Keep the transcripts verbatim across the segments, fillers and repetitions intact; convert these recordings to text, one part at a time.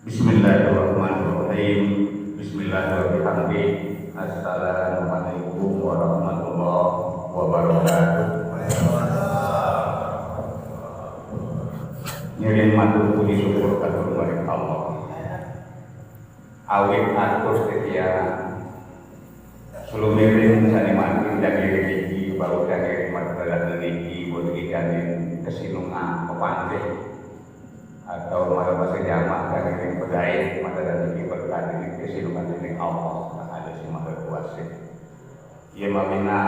Bismillahirrahmanirrahim. Bismillahirrahmanirrahim. Assalamualaikum warahmatullahi wabarakatuh. Ngiring matur puji syukur katur maring Allah. Awit atur setia Sulumiring sane mangkin daging niki, bau daging mataran niki, bau daging kesinungan kepandhe, atau malah bahasa jamak daging pegawe mataran niki berkat niki kesinungan dening Allah Taala sing Maha Kuasa. Ye mamina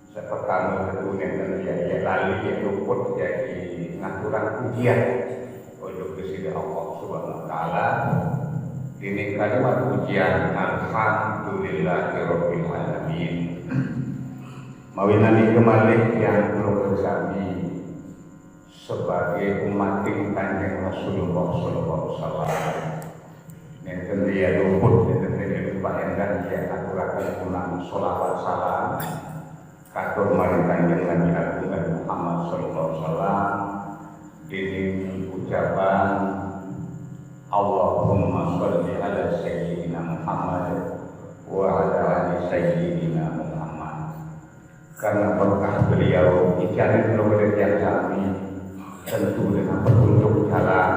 Sapertama tetu nenten ya, ya lali ya luput jadi ngaturang pujian untuk Gusti Allah Subhanahu wa Taala. Dene kalimat pujian alhamdulillahirabbil alamin. Mawinan nika malih yang perlu sami sebagai umat Kanjeng Rasulullah sallallahu alaihi wasallam. Nenten ya luput, nenten ya lupa endah ya aturaken punang sholawat salam katur maring Kanjeng Nabi Agung Nabi Muhammad sallallahu alaihi wasallam dening ucapan Allahumma sholli ala sayyidina Muhammad wa ala ali sayyidina Muhammad. Karena berkah beliau, icanin kepada tiang sami tentu dengan petunjuk jalan,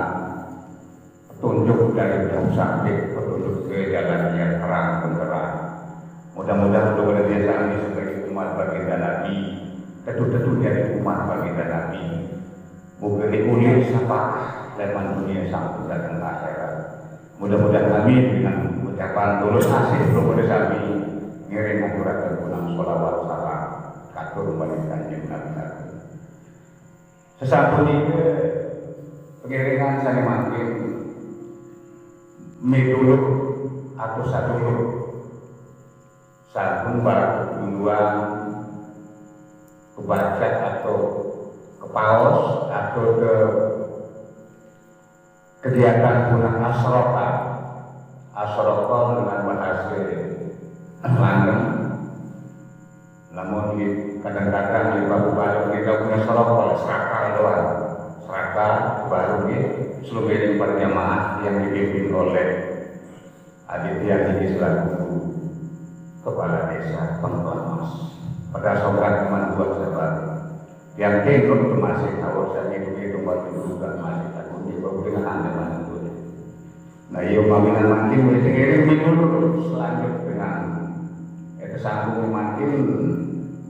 petunjuk dari Jauh Sakti, petunjuk ke jalan yang terang benderang. Mudah-mudahan kepada tiang sami sebagai umat baginda Nabi, tentu-tentu jadi umat baginda Nabi. Muga diulir sapa leman dunia sampai datang akhirat. Mudah-mudahan amin dengan ucapan tulus asih kepada sami ngiring ngaturaken punang sholawat salam katur maring Kanjeng Nabi Agung. Sesampun itu pengiringan sane mangkin midulur atau sadulur sampun para duluan kebaca atau kepaos atau ke kegiatan punang asroka. Asroka dengan bahasa London. Namun di kadang-kadang di baru-baru kita punya sorok oleh serakal doang. Serakal baru di seluruh berjamaah yang dipimpin oleh Aditya Niki selaku kepala desa Pengkelamas. Pada sokat teman buat sabar. Yang tenut masih tahu saya itu itu buat juga masih takut di bawah dengan anda mantu. Nah, iya maminan mangkin wis ngiring mitulur selanjut dengan itu sambung mangkin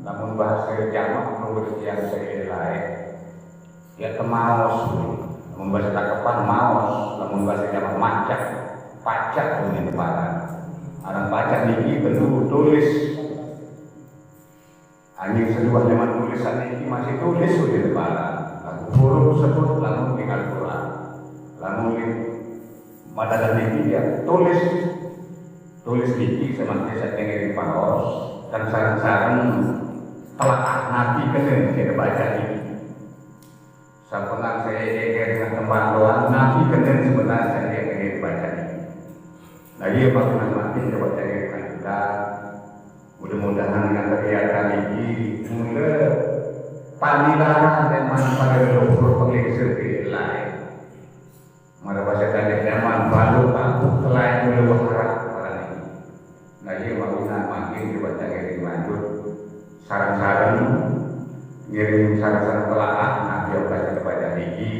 lamun bahasa jamak menurut yang saya lain. Ya kemaos. Lamun bahasa takepan maos, lamun bahasa jamak macak, pacak ini deparan. Arang pacak niki tentu tulis. Angin seduah zaman tulisan ini masih tulis sudah deparan. Lagu huruf sebut lamun di Al-Quran. Lamun di madadan niki ya tulis. Tulis niki semanti saking ngiring paos. Dan sareng-sareng telah nabi kena kita baca niki. Sampenan saya jejer dengan tembang doang, nabi kena sebenarnya saya jejer dengan baca niki. Nah, iya, Pak Guna Makin coba cari kita. Mudah-mudahan dengan kegiatan ini mula panilaran dan manfaat leluhur pengelisir di lain. Mara bahasa tadi zaman balu aku kelai mula berharap orang ini. Nah, iya, Pak Guna Makin coba cari lanjut. Sarang-sarang ngiring sarang-sarang telaah, nah, dia baca baca niki.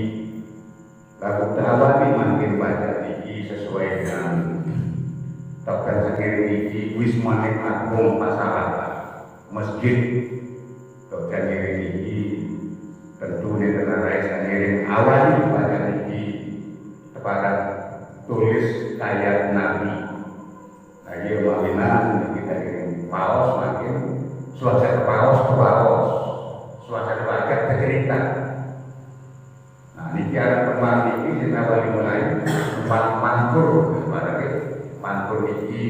Lagu Dawani mangkin baca niki sesuai dengan Dokter Sendiri niki Wismaning Agung Pasar Masjid. Dokter Sendiri niki tentu nih tenarai Sendiri awali baca niki kepada tulis kaya Nabi. Lagi mawinan kita ini paos makin suasana paos ke paos, suasana baca ke cerita. Nah, niki arep kembang niki sing awali mulai kembang pantur kepada pantur niki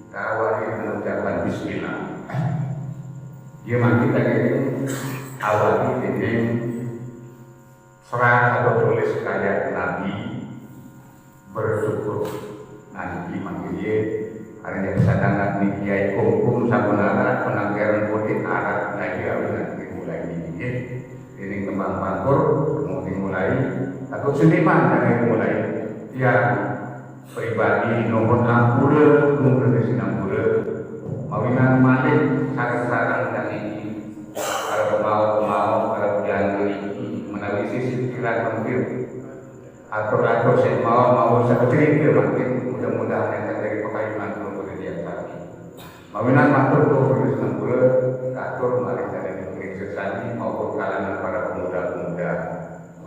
kawali mengucapkan bismillah. Dia mangkin tadi awali ini serang atau tulis kaya Nabi bersyukur. Nah, niki mangkin ye arep pesanan niki kiai kungkung sampun arep penangkiran putih arep ngaji awin nanti mulai niki. Ini kembang pantur, mungkin mulai. Aku seniman dari mulai. Yang pribadi nuhun ampura, nuhun sinampura. Mawinan malih sareng-sareng kami para pemawa-pemawa, para pujangga niki menawi sisih kirang mungkin atur-atur sing mawa-mawa sakecerita mangkin mudah-mudahan yang terjadi pakayunan nuhun sami. Mawinan matur nuwun sinampura katur malih kalian sami maupun kalangan para pemuda-pemuda.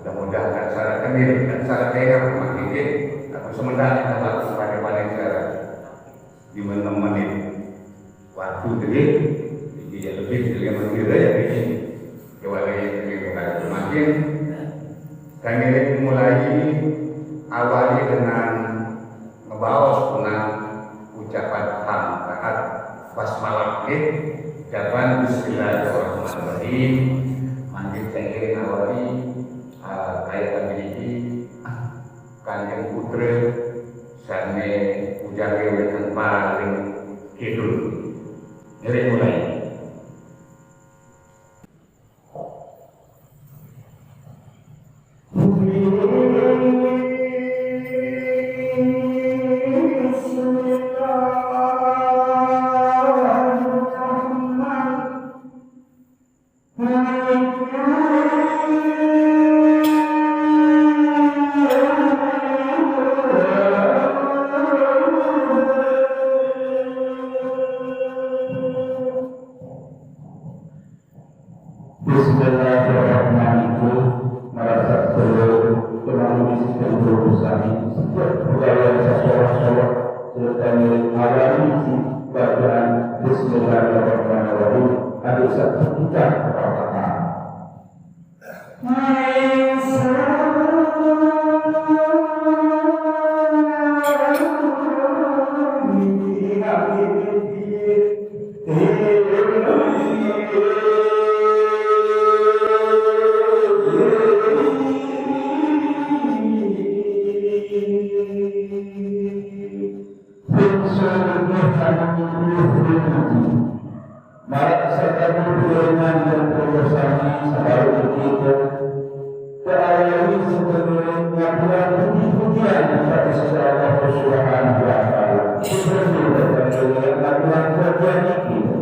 Mudah-mudahan acara kami dan acara kaya mangkin aku sementara dapat pada panitia di menit waktu tadi, jadi ya lebih dari yang mengira ya ini. Kewala yang lebih mungkin kami mulai awali dengan ngebaos punang ucapan hamdalah basmalah nggih. Ucapan bismillahirrahmanirrahim. Mangkin saya awali eh, ayat tadi Kanjeng Putra sane pujangge wenten paling kidul. Ngiring mulai. Bismillahirrahmanirrahim. Marasa kula kemawon sing kula sami setiap pegawai sasolah-solah serta awali si bacaan Bismillahirrahmanirrahim. Ada satu kita pertama. Marak sakadu pirengan dan perasaan sabaru kita keawali sebagai ngapuran puji-pujian kepada Allah Subhanahu wa Ta'ala. Seperti berkata ngapuran pujian itu.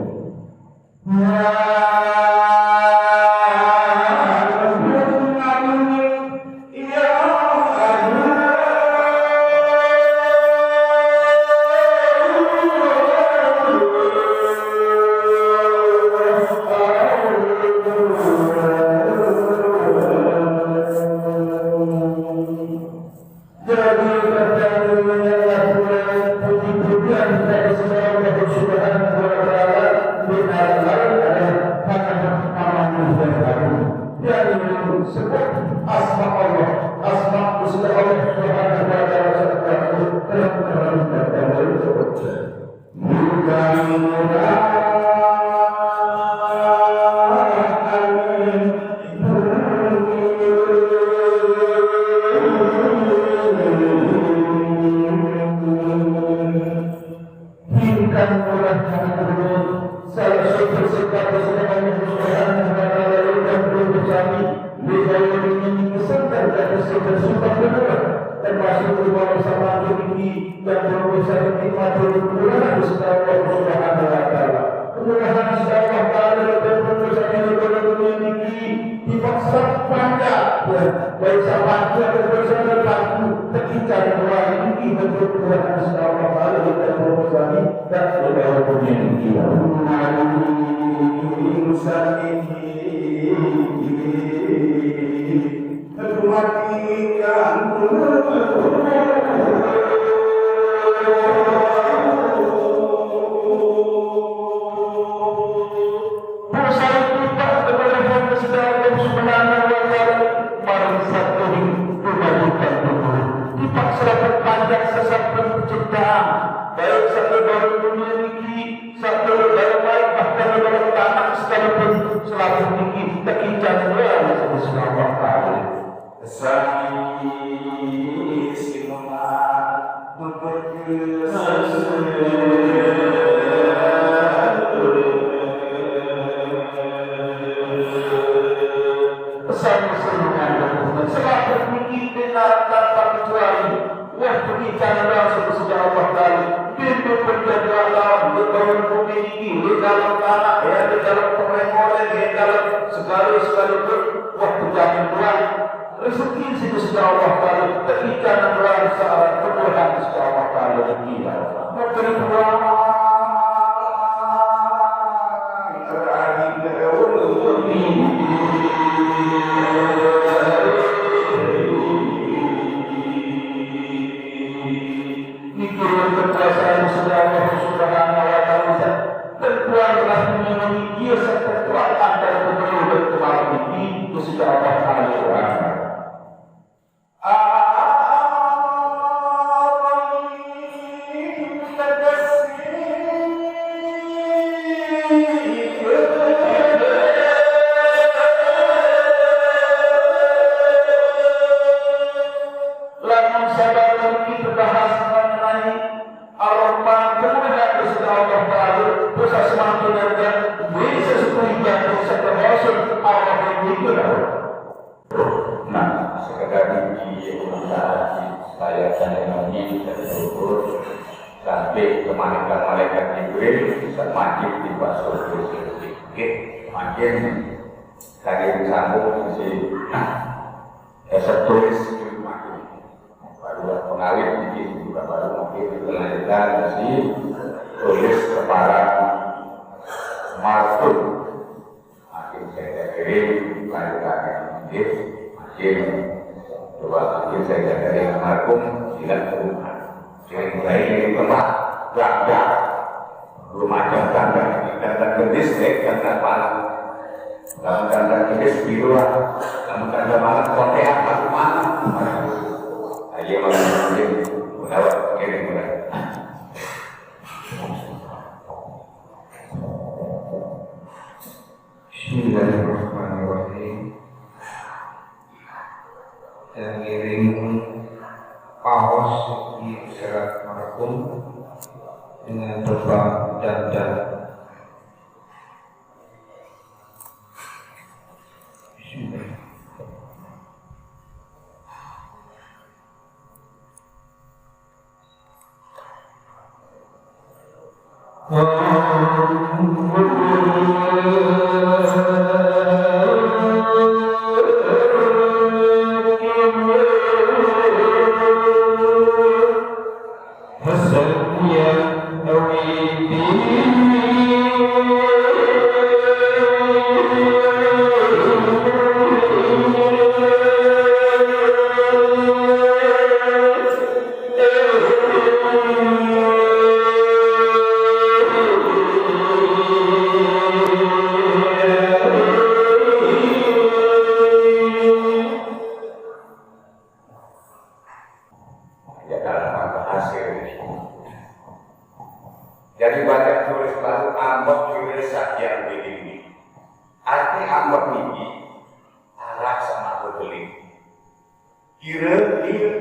Jadi, pertanyaan yang puji-pujian kepada Allah Subhanahu wa Ta'ala di alam lain adalah hanya nama-Nya yang agung. Yang disebut asma Allah, asma Gusti Allah Subhanahu wa Ta'ala, serta terang-terang dan Ingkang murah kami salah satu sifat Allah Subhanahu wa Ta'ala ingkang perlu kami. Menawi niki senten dados sifat-sifat bener, termasuk rumah bersama niki yang perlu saya nikmati murah Gusti Allah Subhanahu wa Ta'ala. Kemurahan Gusti Allah Ta'ala yang perlu saya nikmati dunia niki dipaksa panjang, ya, baik sama dia bersama pelaku ketika mulai niki menurut Tuhan Gusti Allah Ta'ala yang perlu saya dan beberapa dunia niki. Insan ini Matikan Dalam tanah, ya, di dalam perengkolan, di dalam segala, segala tu, wah, terjamin tuan. Rezeki situ sudah Allah Ta'ala, ketika nang tuan searah kemudahan sudah Allah Ta'ala rezeki, ya. Menteri Tuhan. Niki kekuasaan sudah Allah Subhanahu wa Ta'ala. Tentuan rahimnya meninggi, serta kuat antara pemilu dan kemarin ini, itu sudah Allah Ta'ala. Lamun sabar kita bahas mengenai Ar-Rahman, kemudian sudah Allah Ta'ala, pusat semakin dan bisa sepuluh jam, bisa termasuk Ar-Rahman itu dah. Nah, sekedar ini yang saya tanya lagi, kita syukur sampai kemarikan malaikat Jibril, semakin tiba surga. Oke, makin tadi disambung si, eh, setulis makin. Baru pengawit ini juga baru mungkin dilanjutkan si tulis kepada Martum. Makin saya kirim, lanjutkan. Makin, makin, coba makin saya kirim almarhum, tidak terima. Kirim saya kirim ke Pak, gagah. Belum macam tanda, tanda gendis, eh, tanda panah. Kalau tanda gendis biru lah. Kalau tanda panah, konteak, aku mana? Aja malam mungkin, lewat, kirim, udah. Bismillahirrahmanirrahim. Yang ngiring paos di serat marhum dengan tembang dandan. Bismillah. Ya, dalam bahasa ini. Jadi banyak tulis baru ambek tulis yang begini. Arti ambek ini arah sama bebeling. Kira dia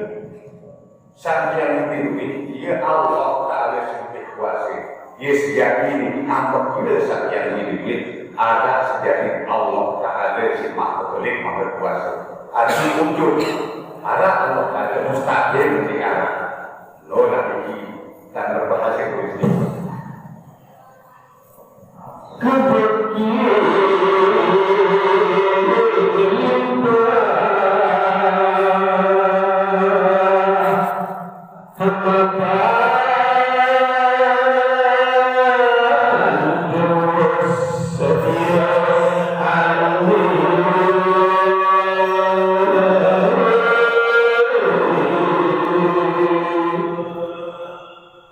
sampai yang lebih, ya Allah Ta'ala sing kuasa. Ya sejati ini ambek kira sampai yang lebih. Ada sejati Allah Ta'ala si maha belik, maha kuasa. Arti ujung. Arah Allah Ta'ala mustahil diarah. Lo nak pergi dan berbahasa Indonesia.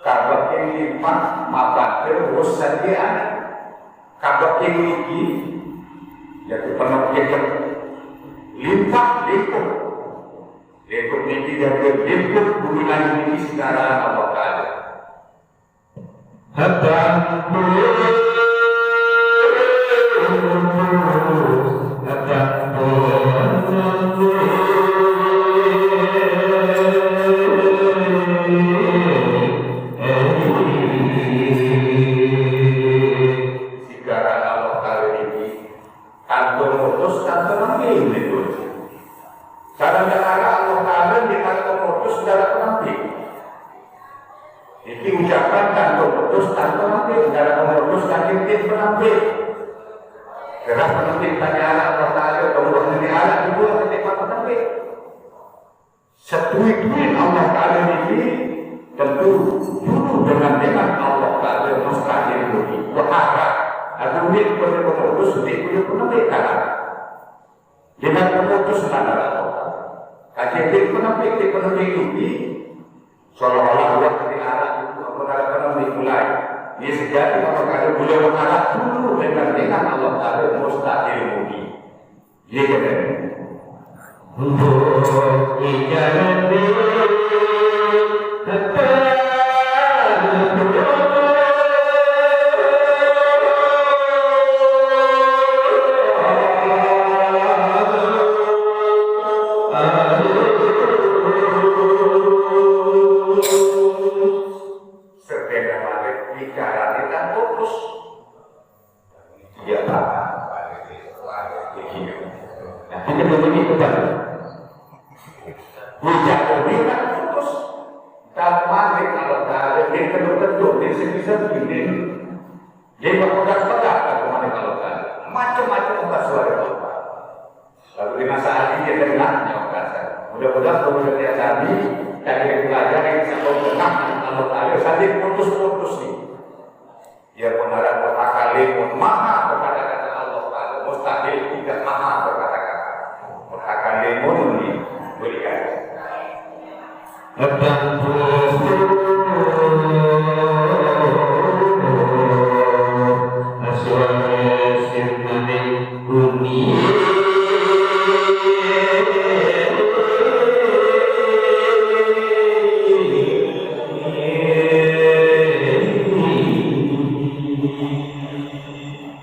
Kabeh ing limpah mabate wus sadiane. Kabeh ing niki, yaitu penuh kecek limpah lingkup. Lingkup niki jaga lingkup bumi langit niki secara Allah Ta'ala. Hatta Sekarang Allah Ta'ala ini tanpa putus, tanpa nanti itu. Karena Allah Ta'ala di tanpa putus, tanpa nanti. Ini ucapan tanpa putus, tanpa nanti. Karena putus nanti Gerah penempik tadi anak Allah Ta'ala, kemudian ini anak kedua ketika penempik. Setui-tui Allah Ta'ala ini tentu dulu dengan dengan Allah Ta'ala mustahil budi. Wahara, aku ni punya pemutus, ni punya penempik kalah. Dengan pemutus tanah Allah Ta'ala. Kaji penempik, di penempik ini, seolah-olah buat di arah itu, aku nak penempik mulai. Ini sejati apa kata boleh mengarah dulu dengan dengan Allah Ta'ala mustahil budi. Iya kan? Untuk ijaran Sepeda balik bicara tentang fokus. Iya, Pak. Nah, kita begini kembali. Ucap ini kan putus. Dan mari kalau tak ada, dia kedua-kedua, dia sebisa begini. Dia berpegang-pegang kalau mari kalau tak ada. Macam-macam muka suara, Pak. Lalu di masa hari dia dengar, ya, Pak. Mudah-mudahan kalau dia tadi, tadi dia pelajari, sampai dengar, kalau tak ada, sampai putus-putus ni. Ya, pengarang mutakalim, maha berkata-kata Allah Ta'ala, mustahil tidak maha berkata-kata. Mutakalim ini berikan.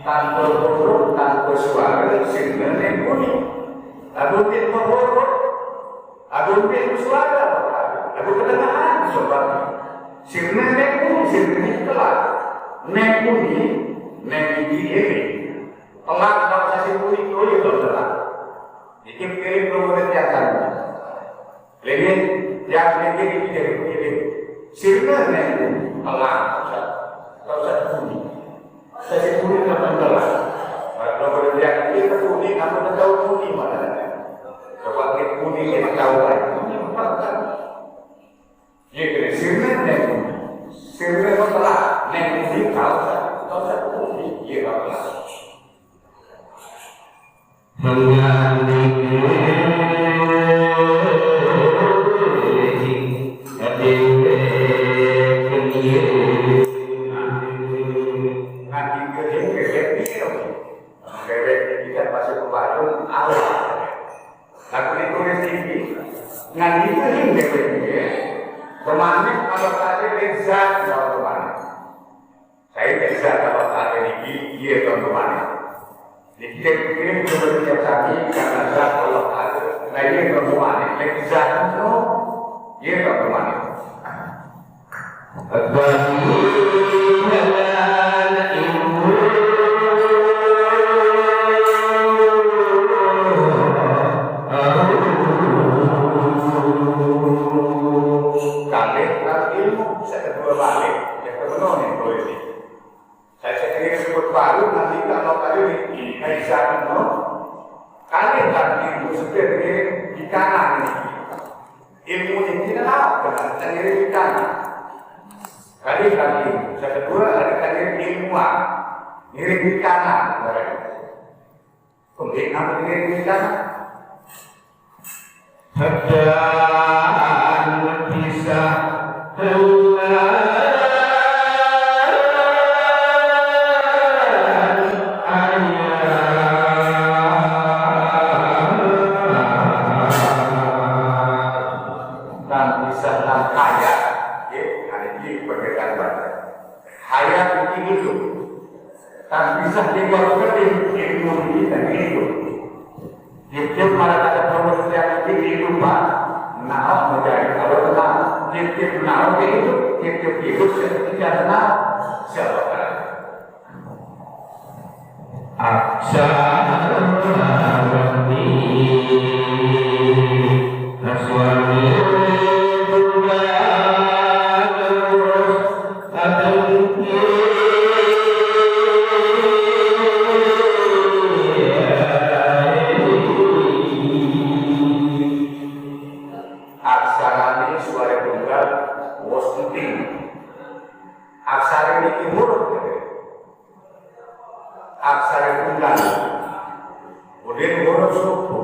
Tanpa huruf, tanpa suara, sirna neng bunyi. Lagu neng huruf, lagu neng suara, lagu kedengaran sebab sirna neng bunyi, sirna neng telah. Neng bunyi, neng gigi ini. Telah kalau saya bunyi, oh iya, telah. Jadi kirim ke rumah dia akan. Lagi, yang lagi ini jadi begini. Sirna neng bunyi, telah, tak usah, tak usah bunyi. Saya bunyi tak telah. Kalau boleh dia, dia bunyi, apa tak tahu bunyi mana. Coba dia bunyi, dia tak tahu lagi. Bunyi empat kan. Dia kena sirna neng bunyi. Sirna telah, neng bunyi, tak usah, tak usah bunyi. Dia tak telah. Ngaji kering bebek ni dong. Bebek ni kan masuk ke warung, awal. Tapi di kulit tinggi. Ngaji kering bebek ni. Pemanis kalau tak ada, lezat kalau pemanis. Saya tak bisa kalau tak ada niki, iya tuan rumah ni. Niki kita pikirin kemudian kami karena zat Allah ada. Nah, iya tuan rumah ni. Lagi zat tu, iya tuan rumah ni. Kalih ilmu, saya kedua balik. Yang kedua ni, boleh ni. Saya kira sebut baru nanti kalau tadi di Aisyah itu, kali tadi ilmu sebenarnya di kanan ini. Ilmu ini tidak tahu, karena saya kira di kanan. Kali tadi, saya kedua, ada kali ilmuwan. Ngiring di kanan, kemarin. Pembina pendidikan. Hadan bisa hadan ayat. Dan bisa dan kaya, ya, ada di perbedaan bahasa. Hayat itu hidup. Tapi bisa dibuat seperti ilmu ini dan hidup. Tiap-tiap malam ada promosi yang tinggi lupa. Nah, menjadi kalau kenal. Tiap-tiap kenal ke hidup, tiap-tiap hidup seperti yang kenal. Siapa kenal? Aksarani aswani tunggal. Huruf, aksara tunggal. Kemudian huruf suku.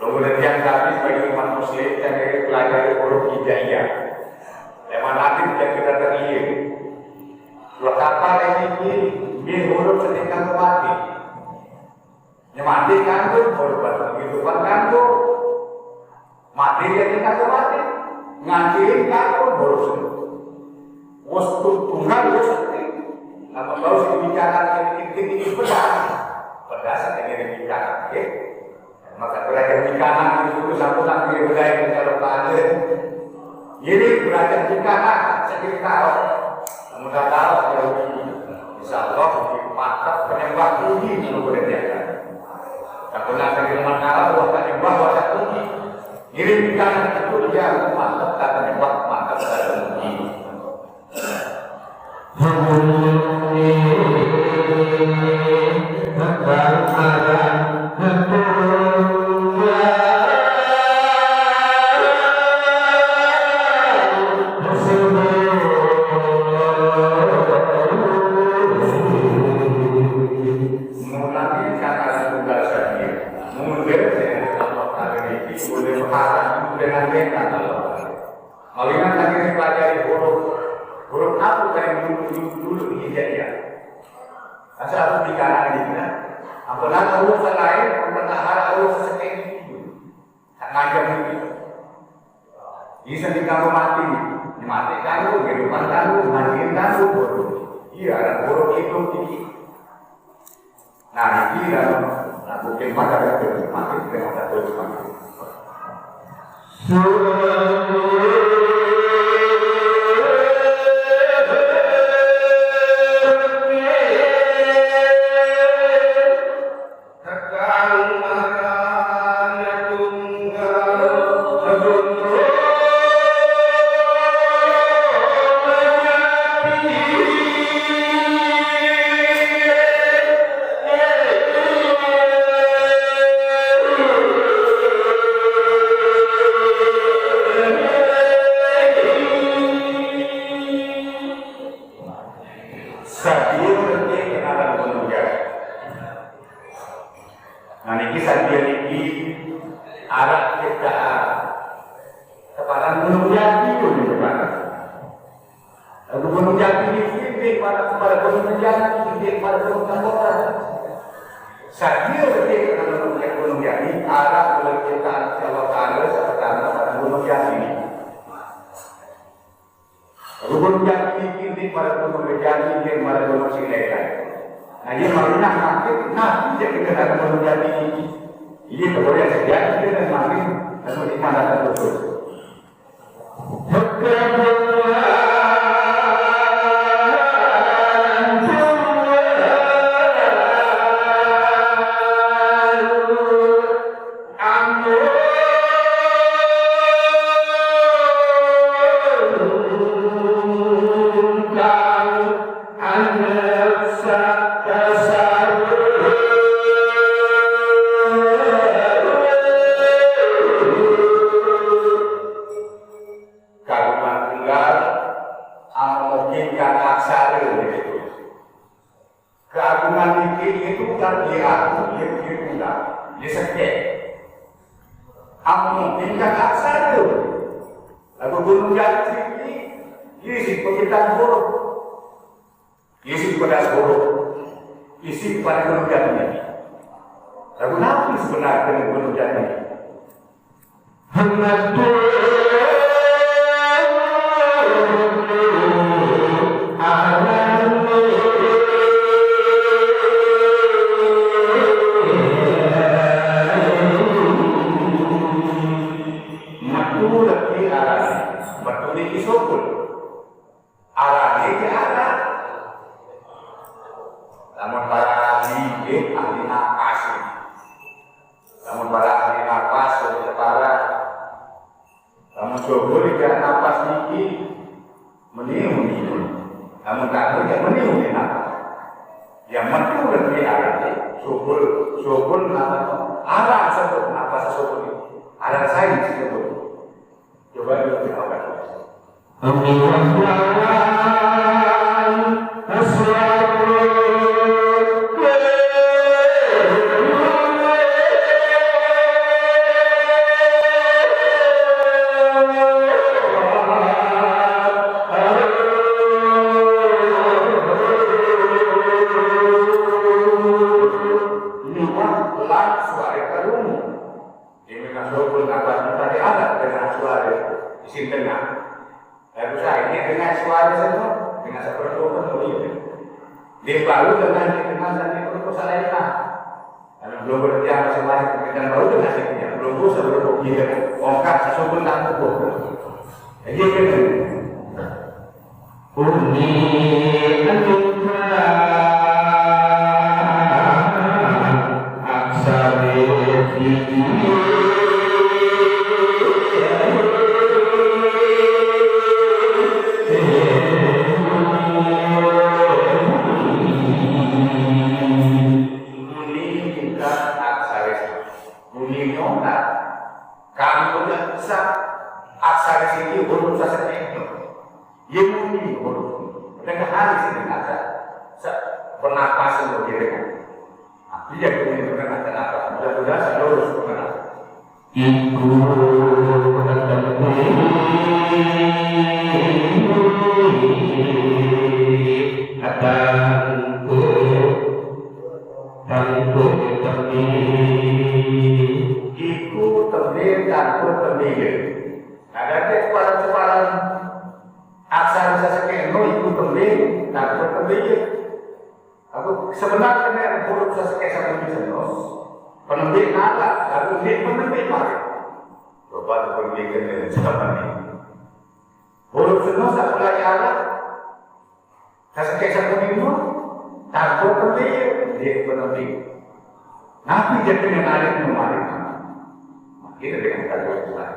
Kemudian tiang tadi bagi umat muslim yang dari pelajari huruf hijaiyah. Yang mana nanti kita terlihat. Dua kata lagi ini, ini huruf setingkat mati. Nyemati kanggo, huruf baru kehidupan kanggo. Mati jadi kanggo mati. Ngancilin kanggo, huruf suku. Wes tunggal, wes seperti. Apa tahu si bicara ini, ini pedas. Pedas ini bicara, ya. Maka belajar di kanan itu sampun tak boleh belajar kalau tak ada. Jadi belajar di kanan, saya kira tahu. Namun tak tahu, ya, insya Allah, mantap penyembah puji kalau boleh diajar. Tak pernah saya kira masalah, wah penyembah, wah puji. Jadi di kanan itu dia mantap tak penyembah, mantap tak puji. Mengulangi kata tunggal saja. Mungkin saya Allah Ta'ala ini boleh mengharap dengan dengan Allah. Malinan lagi dipelajari huruf, huruf apa yang dulu dulu dulu ini jadi ya. Asal aku di kanan ini kan. Apa nak huruf lain, apa nak harap huruf sekian itu. Tak ngajak itu. Ini sendiri kamu mati, ini mati kamu, kehidupan kamu, mati kamu, bodoh. Iya, ada huruf itu tinggi. Nah, ini dalam, nah, mungkin mata itu mati, kita mata terus mati. Sabil niki kenalan menunggal. Nah, niki sabil niki arah kita kepada menunggal itu di depan. Lagu menunggal ini ini pada kepada menunggal ini pada menunggal. Sabil niki kenalan menunggal ini arah kita Allah Taala serta pada menunggal ini. Rukun jati ini para gunung bejati ini para gunung sing lain. Nah, ini marinah makin nabi jadi kena gunung jati ini. Ini tak boleh sejati dengan makin lalu di mana terputus. Kagungan tunggal anu memungkinkan aksara begitu. Keagungan niki itu bukan di aku, dia punya tunggal, dia sekek. Anu memungkinkan aksara. Lagu gunung jati ini, ini si pemerintah buruk. Isi kepada sepuluh. Isi kepada gunung jati. Lagu nabi sebenarnya gunung jati. Metu lagi arah, metu lagi sopul. Arane ki arah. Lamun para ahli, nggih, ahli napas. Lamun para ahli napas, sudah para. Lamun subur, ya napas niki, meniup, meniup. Lamun tak meniup, meniup, ya napas. Yang metu lebih arah, subur, subur, napas, arah sebut, napas sebut. Arah saya sebut. Coba dulu kita. Dia baru dengan dia kenal dan dia perlu salah ilah. Kalau belum berhenti apa sebab kita baru dengan dia punya belum bos belum kita ongkar sesungguh tak cukup. Jadi kena. Uni anuka aksari fiji. Uni anuka aksari. Uni nyonga. Kamu nak sa aksari sini huruf sasakin. Ye muni huruf. Dengan hari sini ada. Sa pernapasan lo kira kan. Dia punya dengan ada apa. Mudah-mudahan saya lurus pengenal. Iku akan tanpa tanpa temi. Iku temi tanpa temi. Nah, dari kepala-kepala aksara sasakin no iku temi tanpa temi. Aku sebenarnya huruf sasakin satu di senos. Penembik nara, aku dia penembik mari. Coba tu penembik kena zaman ni. Huruf senos tak pernah jalan. Sasakin satu di senos, tanpa tembik, dia penembik. Nanti dia kena narik kembali. Kita dengan kajian Tuhan.